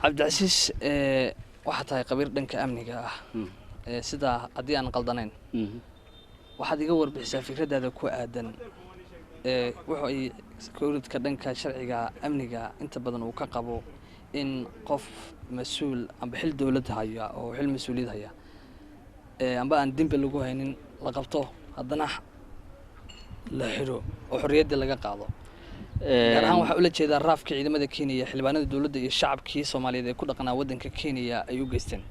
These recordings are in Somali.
Cabdicasiis, waxaa tahay khabiir dhanka amniga ah. Sidaa haddii aan qaldanayn, waxaad iga warbixisaa fikradaada ku aadan wuxuu ay kowladka dhanka sharciga amniga inta badan uu ka qabo in qof mas-uul amba xil dowlad haya oo xil mas-uuliyad haya amba aan dembi lagu haynin la qabto, haddana la xiro oo xorriyaddii laga qaado. Gaar ahaan waxaa ula jeedaa raafka ciidamada Kenya, xildhibaanada dowladda iyo shacabkii Soomaaliyeed ee ku dhaqnaa waddanka Kenya ay u geysteen.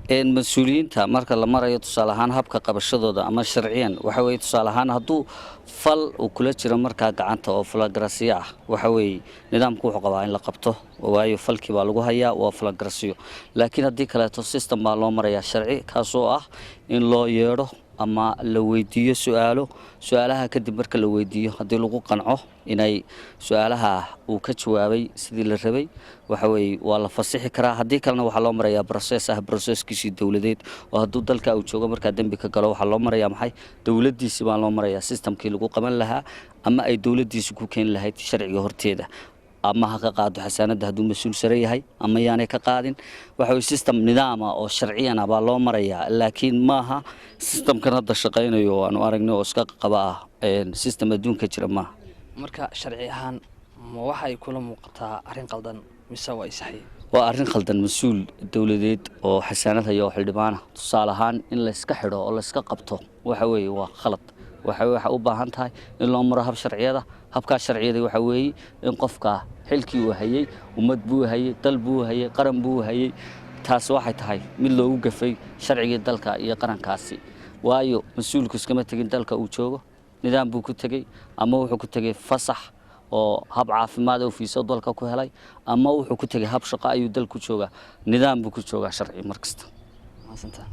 Mas-uuliyiinta marka la marayo, tusaale ahaan, habka qabashadooda ama sharciyan, waxa weye, tusaale ahaan, hadduu fal uu kula jiro markaa gacanta oo flagrance ah, waxa weeye nidaamku wuxuu qabaa in la qabto, waayo falkii baa lagu hayaa, waa flagrance. Laakiin haddii kaleeto, system baa loo marayaa sharci, kaasoo ah in loo yeedho ama la weydiiyo su-aalo. Su-aalaha kadib marka la weydiiyo, haddii lagu qanco inay su-aalaha uu ka jawaabay sidii la rabay, waxa weeye waa la fasixi karaa. Haddii kalena waxaa loo marayaa process ah, processkiisii dowladeed, oo hadduu dalka uu joogo markaa dembi ka galo, waxaa loo marayaa maxay? Dowladdiisi baa loo marayaa systemkii lagu qaban lahaa ama ay dowladdiisi ku keeni lahayd sharciga horteeda, ama ha ka qaado xasaanadda hadduu mas-uul sare yahay ama yaanay ka qaadin. Waxa weye system nidaama oo sharciyana baa loo marayaa, laakiin maaha systemkan hadda shaqaynayo oo aanu aragnay oo iska qaba ah. System adduunka jira maaha. Marka sharci ahaan, ma waxay kula muuqataa arrin qaldan mise waa isaxay? Waa arrin khaldan. Mas-uul dowladeed oo xasaanad haya oo xildhibaana, tusaale ahaan, in layska xidho oo layska qabto, waxa weeye waa khalad. Waxa u baahan tahay in loo maro hab sharciyada. Habkaa sharciyada waxa weeye in qofka xilkii uu hayey, ummad buu hayey, dal buu hayey, qaran buu hayey, taas waxay tahay mid loogu gafay sharcigii dalka iyo qarankaasi. Waayo, mas-uulku iskama tegin dalka uu joogo, nidaam buu ku tegey, ama wuxuu ku tegey fasax oo hab caafimaad oo fiiso dalka ku helay, ama wuxuu ku tegey hab shaqo ayuu dal ku joogaa. Nidaam buu ku joogaa sharci mar kasta. Mahadsantaha.